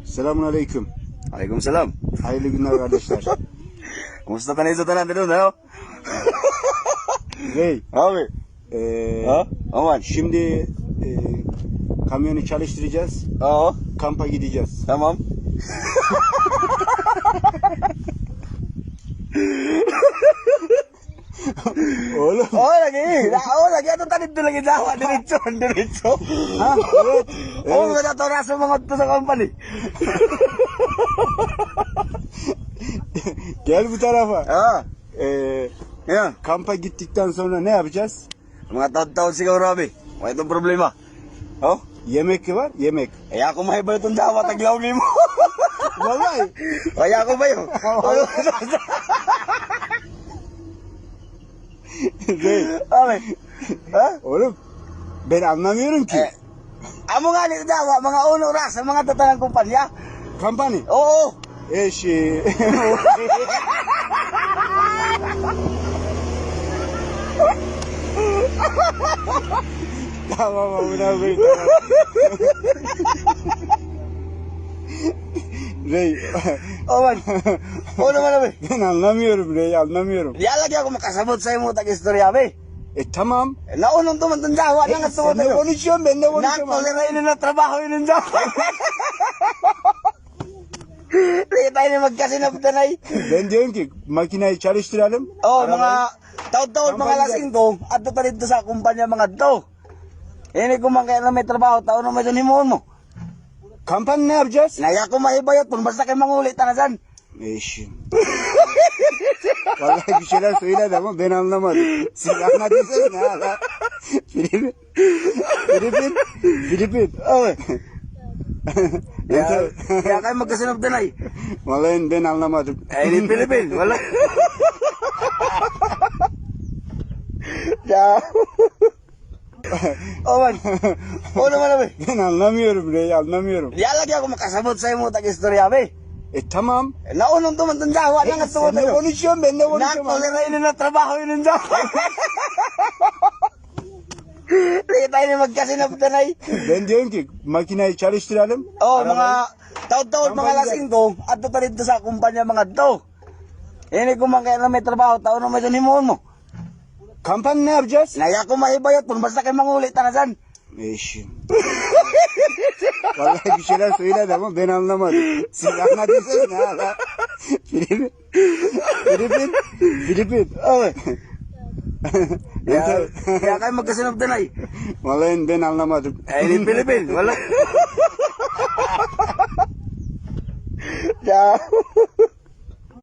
Selamun aleyküm. Aleyküm selam. Hayırlı günler kardeşler. Kumusta tayo sa tanan dito na? Rey, Abi. Ha? Aman. şimdi kamyonu çalıştıracağız. Oo. Kampa gideceğiz. Tamam. Oğlum. Oo, lagi. Oo, lagi. Ato tanin to lagi dawa. Diretso, diretso. Ha? Evet. Oo, mga to nasa mga to sa company. Gel bu tarafa. Ah. Yan. Kampa gittikten sonra ne yapacağız? Mga taon-taon siguro, abi. Wala itong problema. Oh? Yemek var, yemek. Kaya ako mahibal itong dawa, taglaw ni mo. Vallahi. Kaya ako ba yun? Rey, Abi. Ha? oğlum ben anlamıyorum ki. Eh, amo nga ni dawa, mga uno ra sa mga tatanang kumpanya. Kampanya. Oo. Eşi. Tamam amına koyayım, tamam. Rey, Oo man. Oo naman, abi. ben anlamıyorum Rey, anlamıyorum. Di lagi ako makasabot sa imo tag istorya, abi. E tamam. Naunong to man tong dawa na nga Sen de konuşuyorsun, ben de konuşuyorum. Nako sila ini na trabaho ini dawa. Di tayo na magkasinabtanay. Ben diyorum ki makineyi çalıştıralım. Oh, Arabayı. mga taon-taon mga Kampanya. lasing ko, adto pa dito sa kumpanya mga to. Ini ko man kaya na may trabaho, taon na may himuon mo. Kampanya ne yapacağız? Naya ko mahibayot, kung basta kay mangulit na dyan. Eşim. Vallahi bir şeyler söyledi ama ben anlamadım. Siz anladınız ne ala? Filipin. Filipin. Filipin. Oh. Ben, Kaya kayo magkasinabtanay. vallahi ben anlamadım. Ay, ni Pilipin, wala. Ya. Oh man. Oh naman, abi. Ben anlamıyorum Rey, anlamıyorum. Di lagi ako makasabot sa imo tag istorya, abi. E tamam. Naunong to man tong dawa na nga Sen de konuşuyorsun, ben de konuşuyorum. Nako sila ini na trabaho ini dawa. Di tayo na magkasinabtanay. Ben diyorum ki makineyi çalıştıralım. Oh, Arabayı. mga taon-taon mga Kampanya. lasing ko, adto pa dito sa kumpanya mga to. Ini ko man kaya na may trabaho, taon na may himuon mo. Kampanya ne yapacağız? Naya ko mahibayot, kung basta kay mangulit na dyan. Eşim. Vallahi bir şeyler söyledi ama ben anlamadım. Siz anladınız ne ala? Filipin. Filipin. Filipin. Oh. Ben, Kaya kayo magkasinabtanay. vallahi ben anlamadım. Ay, ni Pilipin, wala. Ya.